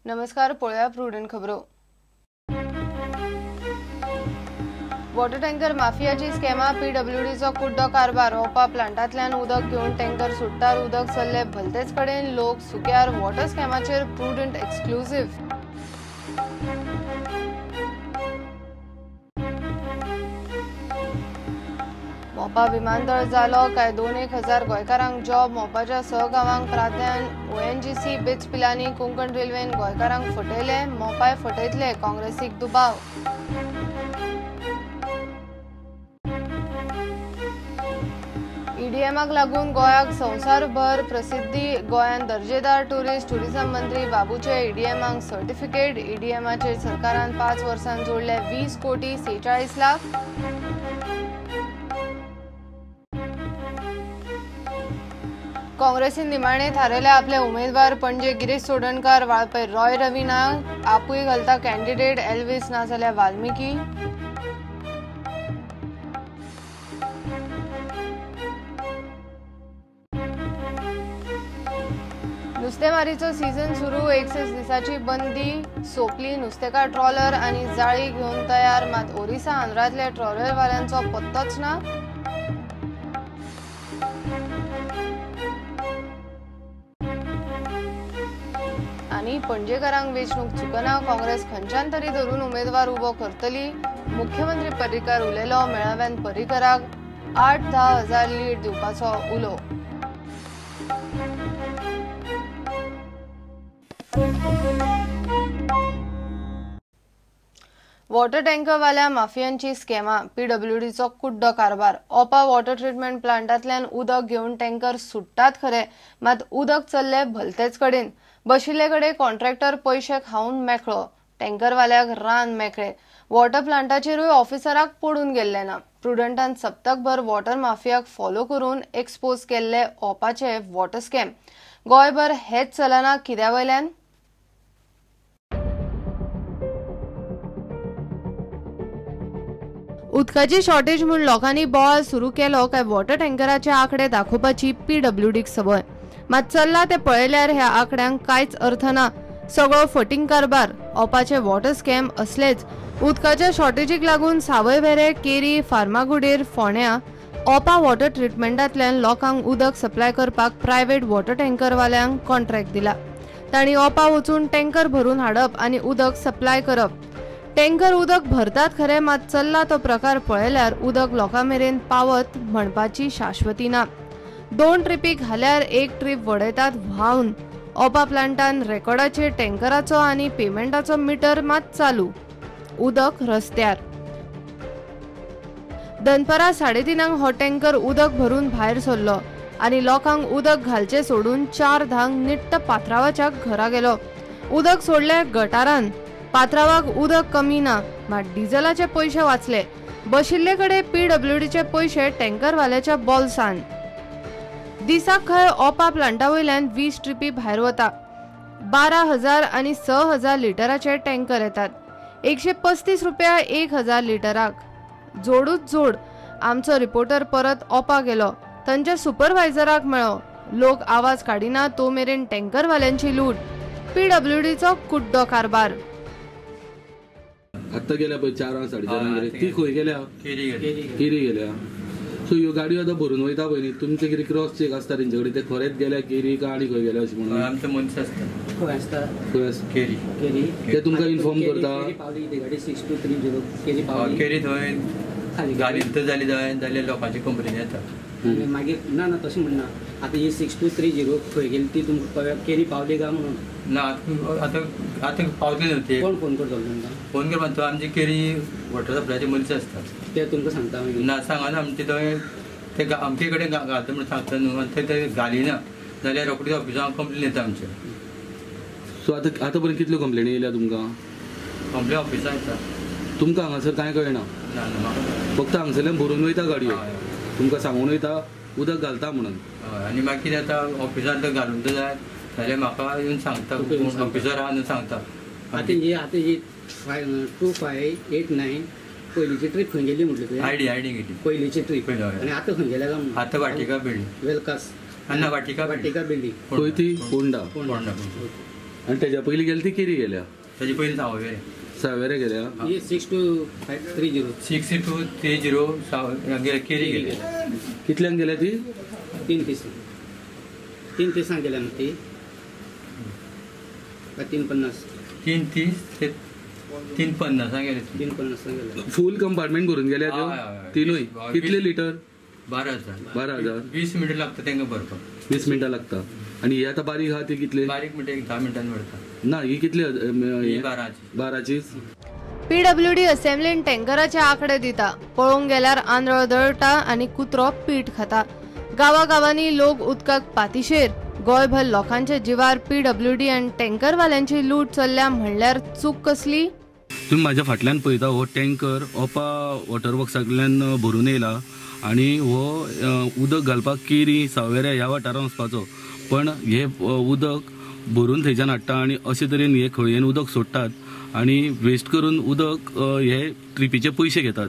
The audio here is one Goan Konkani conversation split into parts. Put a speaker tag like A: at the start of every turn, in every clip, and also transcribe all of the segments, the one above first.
A: नमस्कार, पळोवया प्रुडंट खबरो। वॉटर टँकर माफियाची स्कॅमा, पीडब्ल्यूडीचो कुड्डो कारभार। ओपा प्लांटांतल्यान उदक घेवन टँकर सुट्टार उदक चल्ले भलतेच कडेन, लोक सुक्यार। वॉटर स्कॅमाचेर प्रुडंट एक्सक्लुझिव्ह। मोपा विमानतळ जालो काय 2-1 हजार गोंयकारांक जॉब। मोपाच्या 6 गांवांक प्राधान्य। ओएनजीसी बिट्स पिलानी कोंकण रेल्वेन गोंयकारांक फटयले, मोपाय फटयतले, काँग्रेसीक दुबाव। ईडीएमाक लागून गोंयाक संवसारभर प्रसिद्धी। गोंयांत दर्जेदार टुरिस्ट। टुरिझम मंत्री बाबूचे ईडीएमाक सर्टिफिकेट। ईडीएमाचेर सरकारान 5 वर्सांत जोडले 20 कोटी 46 लाख। काँग्रेसीन निमाणे थारयले आपले उमेदवार। पणजे गिरीश चोडणकार, वाळपय रॉय रवीना, आपूय घालता कॅन्डिडेट एल्विस ना जाल्यार वाल्मिकी। नुस्तेमारीचो सीझन सुरू। 61 दिसाची बंदी सोंपली। नुस्तेकार ट्रॉलर आनी जाळी घेवन तयार, मात ओरिसा आंध्रांतल्या ट्रॉलरवाल्यांचो पत्तोच ना। आनी पणजेकारांक वेंचणूक चुकना, काँग्रेस खंयच्यान तरी धरून उमेदवार उबो करतली। मुख्यमंत्री पर्रीकार उलयलो। मेळाव्यान पर्रीकाराक 8-10 हजार लीड दिवपाचो उलो। वॉटर टँकरवाल्या माफियांची स्कॅमा, पीडब्ल्यूडीचो कुड्डो कारभार। ओपा वॉटर ट्रिटमेंट प्लांटांतल्यान उदक घेवन टँकर सुट्टात खरे, मात उदक चल्ले भलतेच कडेन। बशिल्ले कडेन कॉन्ट्रॅक्टर पयशे खावन मेकळो, टँकरवाल्याक रान मेकळे। वॉटर प्लांटाचेरूय ऑफिसराक पडून गेल्ले ना। प्रुडंटान सप्तकभर वॉटर माफियाक फॉलो करून एक्सपोज केल्ले ओपाचे वॉटर स्कॅम। गोंयभर हेच चलना कित्या वयल्यान? उदकाची शॉर्टेज म्हूण लोकांनी बोवाळ सुरू केलो काय वॉटर टँकराचे आंकडे दाखोवपाची पीडब्ल्यूडीक संवय। मात चल्ला ते पळयल्यार ह्या आंकड्यांक कांयच अर्थ ना। सगळो फटींग कारभार। ओपाचे वॉटर स्कॅम असलेच। उदकाच्या शॉर्टेजीक लागून सावयवेरे, केरी, फार्मागुडेर, फोंड्या ओपा वॉटर ट्रिटमेंटांतल्यान लोकांक उदक सप्लाय करपाक प्रायव्हेट वॉटर टँकरवाल्यांक कॉन्ट्रॅक्ट दिला। तांणी ओपा वचून टँकर भरून हाडप आनी उदक सप्लाय करप। टँकर उदक भरतात खरे, मात चल्ला तो प्रकार पळयल्यार उदक लोकां मेरेन पावत म्हणपाची शाश्वती ना। 2 ट्रिपी घाल्यार 1 ट्रीप वडयतात व्हांवन। ओपा प्लांटान रेकॉर्डाचेर टँकराचो आनी पेमेंटाचो मिटर मात चालू, उदक रस्त्यार। दनपरां 3:30 हो टँकर उदक भरून भायर सरलो आनी लोकांक उदक घालचें सोडून 4:10 निट्ट पात्रावाच्या घरा गेलो। उदक सोडले गटारान। पात्रावाक उदक कमी ना, मात डिझलाचे पयशे वाचले। बशिल्ले कडेन पीडब्ल्यूडीचे पयशे टँकरवाल्याच्या बोल्सान। दिसाक खंय ओपा प्लांटा वयल्यान 20 ट्रिपी भायर वता। 12,000 आनी 6,000 लिटराचे टँकर येतात। 135 रुपया 1,000 लिटराक। जोडूच जोड। आमचो रिपोर्टर परत ओपा गेलो, तांच्या सुपरवायझराक मेळ्ळो। लोक आवाज काडिना तो मेरेन टँकरवाल्यांची लूट। पीडब्ल्यूडीचो कुड्डो कारभार।
B: आत्ता गेल्या पळय 4 साडे 4 गेली, ती खंय गेल्या? केरी गेल्या। सो ह्यो गाडयो आतां भरून वयता पळय न्ही, तुमचे कितें क्रॉस चेक आसता तेंचे कडेन, ते खरेंच गेल्या केरी काय आनी खंय गेल्या अशें म्हणून?
C: आमचे मनीस आसता
D: खंय आसता,
B: खंय आसता
C: केरी,
B: ते तुमकां इन्फॉर्म करता।
D: गाडी 6230 केरी पावली,
C: केरी थंय गाडी जाली जाल्यार लोकांची कंप्लेन येता
D: आनी मागीर ना ना तशें म्हणना। आतां ही 6230 खंय गेली ती तुमकां केरी पावली काय म्हणून
C: ना? आतां आतां पावतली न्हू ती।
D: कोण फोन करतलो तुमकां?
C: फोन करपाक तो आमची केरी वॉटर सप्लायचे मनीस आसता,
D: ते तुमकां सांगता मागीर?
C: ना सांगना आमचे थंय ते आमचे कडेन घालता म्हणून सांगता न्हू, आनी ते घालिना जाल्यार रोखडीच ऑफिसांत कंप्लेन येता आमचे।
B: सो आतां आतां पर्यंत कितल्यो कंप्लेनी येयल्या तुमकां?
C: कंप्लेन ऑफिसांत येता।
B: तुमकां हांगासर कांय कळना?
C: ना ना,
B: फक्त हांगसरल्यान भरून वयता गाडयो, तुमकां सांगून वयता उदक घालता म्हणून।
C: हय, आनी मागीर कितें जाता ऑफिसांत घालूंक जाय जाल्यार म्हाका येवन सांगता, ऑफिसर आहा न्हू सांगता।
D: आतां ही आतां ही 2589 पयलीची ट्रीप खंय गेली म्हटली तुवें?
C: आयडी आयडी गेली
D: पयलीची ट्रीप। आनी आतां खंय गेल्या काय?
C: आतां वाटिका बिल्डींग
D: वेलकास
C: ना, वाटिका
D: वाटिका बिल्डींग
B: खंय ती? फोंडा.
C: फोंडा.
B: आनी तेज्या पयलीं गेली ती केरी गेल्या.
C: तेजे पयलीं सावयवेरें.
B: सावयवेरें गेल्या.
D: 62530.
C: 6230 केरी गेली.
B: कितल्यांक गेल्या ती?
D: 3:30. 3:30 गेल्या न्हू ती, 3:50.
C: 3:30 ते 3:50 गेले.
D: 3:50 गेले.
B: फूल कंपार्टमेंट भरून गेल्या त्यो तिनूय. कितले लिटर?
C: 12,000.
B: 12,000.
C: 20 मिनटां लागता तांकां भरपाक.
B: 20 मिनटां लागता. आनी ही आतां बारीक आहा ती कितले?
C: बारीक म्हणटा एक 10 मिनटांनी भरता.
B: ना, ही कितली?
C: 12ची.
A: पीडब्ल्यूडी असेंब्लीन टँकराचे आंकडे दिता. पळोवंक गेल्यार आंधळो दळटा आनी कुत्रो पीठ खाता. गांवागांवांनी लोक उदकाक पातिशेर. गोंयभर लोकांच्या जिवार पीडब्ल्यूडी आनी टँकरवाल्यांची लूट चल्ल्या म्हणल्यार चूक कसली?
B: तुम्ही माझ्या फाटल्यान पळयता हो टँकर ओपा वॉटर वर्क्सांतल्यान भरून येयला आनी हो उदक घालपाक केरी सावयवेऱ्या ह्या वाठारांत वचपाचो, पण हे उदक भरून थंयच्यान हाडटा आनी अशे तरेन हे खळयेन उदक सोडटात आनी वेस्ट करून उदक हे ट्रिपीचे पयशे घेतात.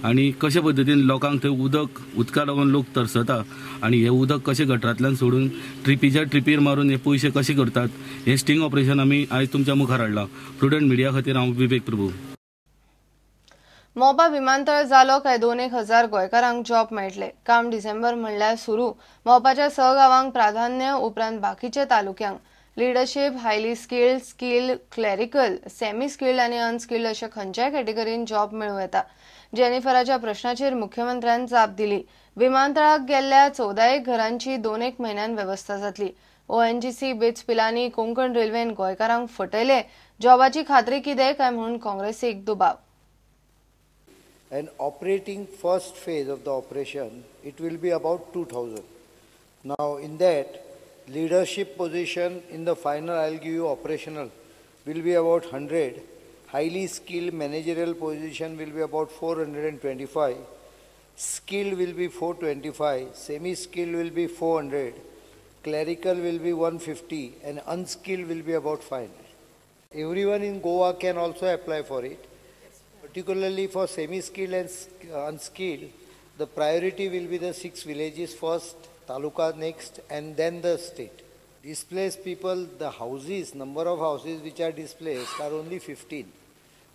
B: आनी कशे पद्दतीन लोकांक थंय उदक उदका लागून लोक तरसता आनी हे उदक कशें गटरांतल्यान सोडून ट्रिपीच्या ट्रिपीर मारून हे पयशे कशे करतात हें स्टिंग ऑपरेशन आमी आयज तुमच्या मुखार हाडलां. प्रुडंट मिडिया खातीर हांव विवेक प्रभू.
A: मोपा विमानतळ जालो काय 2,000 गोंयकारांक जॉब मेळटले. काम डिसेंबर म्हणल्यार सुरू. मोपाच्या 6 गांवांक प्राधान्य, उपरांत बाकीच्या तालुक्यांक. Leadership, highly skilled, skilled, clerical, semi skilled आनी अनस्किल्ड अशा खंयच्याय कॅटेगरीन जॉब मेळूं येता. जेनिफराच्या प्रश्नाचेर मुख्यमंत्र्यान जाप दिली. विमानतळाक गेल्ल्या 14 घरांची 2-1 म्हयन्यान वेवस्था जातली. ONGC bits Pilani Konkan रेल्वेन गोंयकारांक फटयले. जॉबाची खात्री कितें काय म्हणून काँग्रेसीक दुबाव.
E: And operating first phase of the operation, it will be about 2,000. Now in that, leadership position in the final, I'll give you operational, will be about 100. Highly skilled managerial position will be about 425. Skilled will be 425. Semi-skilled will be 400. Clerical will be 150. And unskilled will be about 500. Everyone in Goa can also apply for it. Particularly for semi-skilled and unskilled, the priority will be the 6 villages first, taluka next, and then the state. Displaced people, the houses, number of houses which are displaced are only 15,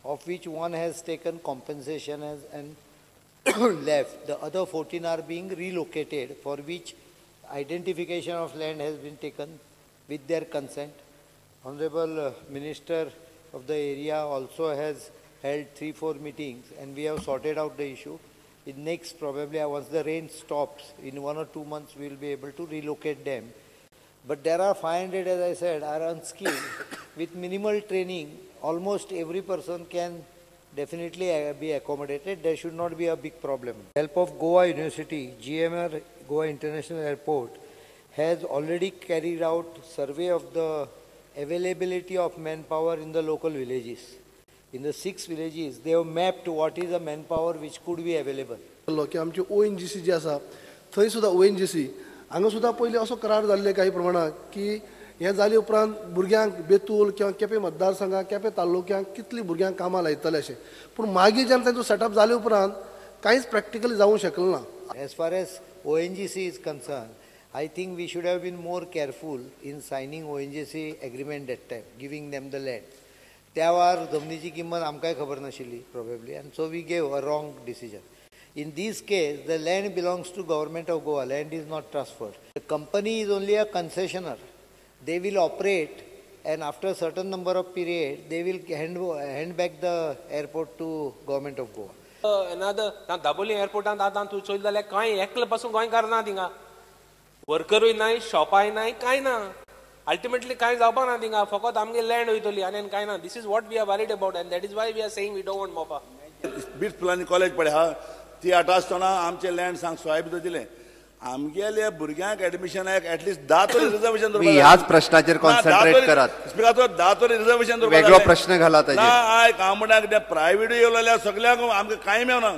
E: of which one has taken compensation as and left. The other 14 are being relocated, for which identification of land has been taken with their consent. Honorable Minister of the area also has held 3-4 meetings, and we have sorted out the issue. In next, probably once the rain stops, in 1 or 2 months, we will be able to relocate them. But there are 500, as I said, are unskilled. With minimal training, almost every person can definitely be accommodated. There should not be a big problem. Help of Goa University, GMR Goa International Airport, has already carried out survey of the availability of manpower in the local villages. In the 6 villages, they have mapped what is the manpower which could be available.
F: की आमची ONGC जी आसा थंय सुद्दां ONGC हांगा सुद्दां पयलीं असो करार जाल्ले काही प्रमाणात की हें जाले उपरांत भुरग्यांक बेतूल किंवा केपें मतदारसंघाक केपें तालुक्यांक कितलीं भुरग्यांक कामां लायतले अशें, पूण मागीर जेन्ना तांचो सेटअप जाले उपरांत कांयच प्रॅक्टिकली जावंक शकलें ना.
E: As far as ONGC is concerned, I think we should have been more careful in signing ONGC agreement that time, giving them the land. त्या वेळार जमनीची किंमत आमकांय खबर नाशिल्ली probably, and so we gave a wrong decision. In this case, the land belongs to government of Goa. Land is not transferred. The company is only a concessioner. They will operate, and after a certain number of period, they will hand back the airport to government of Goa.
G: Another, Dabolim airportan आतां तूं चोयले जाल्यार कांय एकले पासून गोंयकार ना थिंगा, वर्करूय नाय, शॉपाय नाय, कांय ना. अल्टिमेटली कांय जावपा ना थिंगा, फकत आमगे लँड वयतली आनी कांय ना. This is what we are worried about and that is why we are saying we don't want Mopa.
H: BITS Pilani college पळय आहा, ती आतां आसतना आमचें लँड सांग सोय भितर दिलें. आमगेल्या भुरग्यांक एडमिशनाक एटलिस्ट 10 तरी रिजर्वेशन दवरपाक.
I: ह्याच प्रश्नाचेर कॉन्सन्ट्रेट करात.
H: स्पिकर 10 तरी रिजर्वेशन दवरपाक.
I: वेगळो प्रश्न घाला ताजेर.
H: ना आयक हांव म्हणटा कितें प्रायवेटूय येयलो जाल्यार सगल्यांक आमकां कांय मेळना.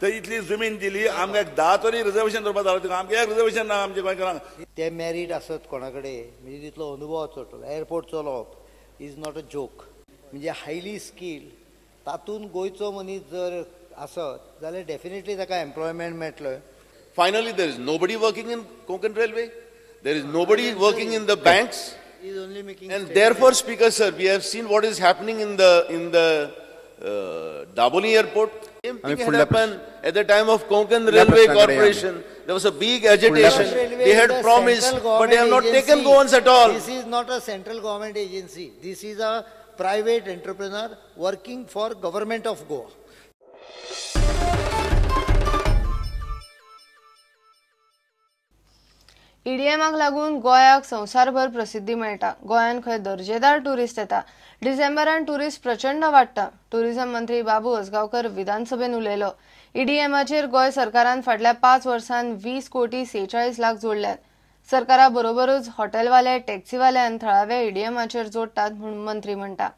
H: ते इतली जमीन दिली आमकां 10 तरी रिजर्वेशन दवरपाक जालो, आमकां एक रिजर्वेशन ना आमच्या गोंयकारांक.
E: ते मॅरीड आसत कोणा कडेन म्हणजे तितलो अनुभव चडटलो. एअरपोर्ट चलोवप is not a joke, म्हणजे हायली स्किल्ड तातूंत गोंयचो मनीस जर आसत जाल्यार डेफिनेटली ताका एम्प्लॉयमेंट मेळटलो.
J: Finally, there is nobody working in Konkan Railway. There is nobody working in the banks.
E: He is only making
J: And therefore, Speaker sir, we have seen what is happening in the Dabolim airport. Same thing had happened at the time of Konkan Railway Corporation. There was a big agitation. They had promised, but they have not taken Goans at all.
E: This is not a central government agency. This is a private entrepreneur working for government of Goa.
A: ईडीएमाक लागून गोंयाक संवसारभर प्रसिद्धी मेळटा. गोंयांत खंय दर्जेदार टुरिस्ट येता. डिसेंबरान टुरिस्ट प्रचंड वाडटा. टुरिझम मंत्री बाबू आजगांवकर विधानसभेन उलयलो. ईडीएमाचेर गोंय सरकारान फाटल्या 5 वर्सांत 20 कोटी 46 लाख जोडल्यात. सरकारा बरोबरूच हॉटेलवाले, टॅक्सीवाले आनी थळावे ईडीएमाचेर जोडटात म्हूण मंत्री म्हणटा.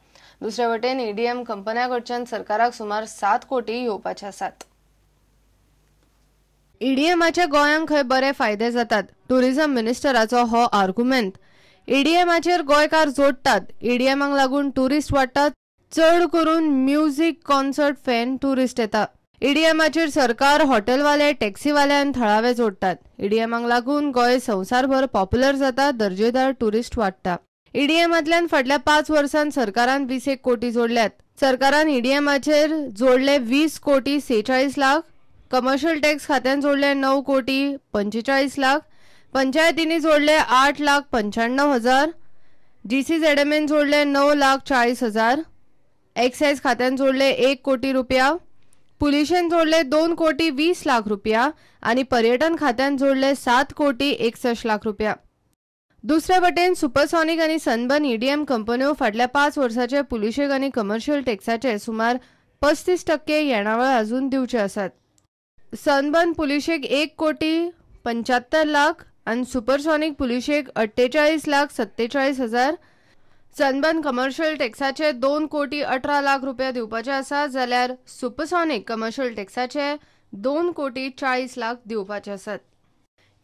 A: दुसरे वटेन ईडीएम कंपन्या कडच्यान सरकाराक सुमार 7 कोटी येवपाचे आसात. ईडीएमाचे गोंयांक खंय बरे फायदे जातात. टुरिझम मिनिस्टराचो हो आर्ग्युमेंट. ईडीएमाचेर गोंयकार जोडटात. ईडीएमाक लागून टुरिस्ट वाडटात. चड करून म्युझिक कॉन्सर्ट फॅन टुरिस्ट येता. ईडीएमाचेर सरकार, हॉटेलवाले, टॅक्सीवाले आनी थळावे जोडटात. ईडीएमाक लागून गोंय संवसारभर पॉप्युलर जाता. दर्जेदार टुरिस्ट वाडटा. ईडीएमांतल्यान फाटल्या 5 वर्सांत सरकारान 20 कोटी जोडल्यात. सरकारान ईडीएमाचेर जोडले 20 कोटी 46 लाख. कमर्शियल टॅक्स खात्यान जोडले 9 कोटी 45 लाख. पंचायतींनी जोडले 8 लाख 95 हजार. जीसीझेडएमएन जोडले 9 लाख 40 हजार. एक्सायज खात्यान जोडले 1 कोटी रुपया. पुलिशेन जोडले 2 कोटी 20 लाख रुपया आनी पर्यटन खात्यान जोडले 7 कोटी 61 लाख रुपया. दुसरे वटेन सुपरसॉनिक आनी सनबर्न ईडीएम कंपन्यो फाटल्या 5 वर्साचे पुलिशेक आनी कमर्शियल टॅक्साचे सुमार 35% येणावळ अजून दिवचे आसात. सनबर्न पुलिशेक 1 कोटी 75 लाख आनी सुपरसॉनिक पुलिशेक 48 लाख 47 हजार. सनबर्न कमर्शियल टॅक्साचे 2 कोटी 18 लाख रुपया दिवपाचे आसा, जाल्यार सुपरसॉनिक कमर्शियल टॅक्साचे 2 कोटी 40 लाख दिवपाचे आसात.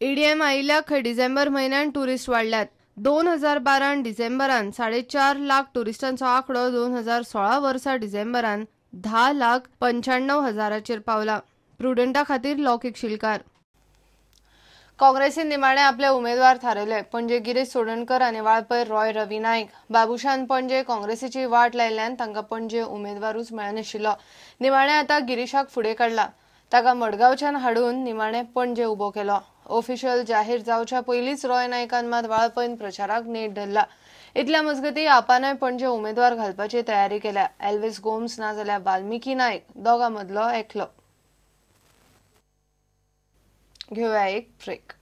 A: ईडीएम आयिल्ल्या खंय डिसेंबर म्हयन्यान टुरिस्ट वाडल्यात. 2012 डिसेंबरान 4.5 लाख टुरिस्टांचो आंकडो 2016 वर्सा डिसेंबरान 10 लाख 95 हजाराचेर पावला. प्रुडंटा खातीर लौकिक शिलकार. काँग्रेसीन निमाणे आपले उमेदवार थारयले. पणजे गिरीश चोडणकर आनी वाळपय रॉय रवी नायक. बाबूशान पणजे काँग्रेसीची वाट लायिल्ल्यान तांकां पणजे उमेदवारूच मेळनाशिल्लो. निमाणे आतां गिरीशाक फुडें काडला. ताका मडगांवच्यान हाडून निमाणे पणजे उबो केलो. ऑफिशियल जाहीर जावच्या पयलींच रॉय नायकान मात वाळपयन प्रचाराक नेट धरला. इतल्या मजगती आपानय पणजे उमेदवार घालपाची तयारी केल्या. एल्विस गोम्स ना जाल्यार वाल्मिकी नायक दोगां मदलो एकलो. घेवया एक ब्रेक.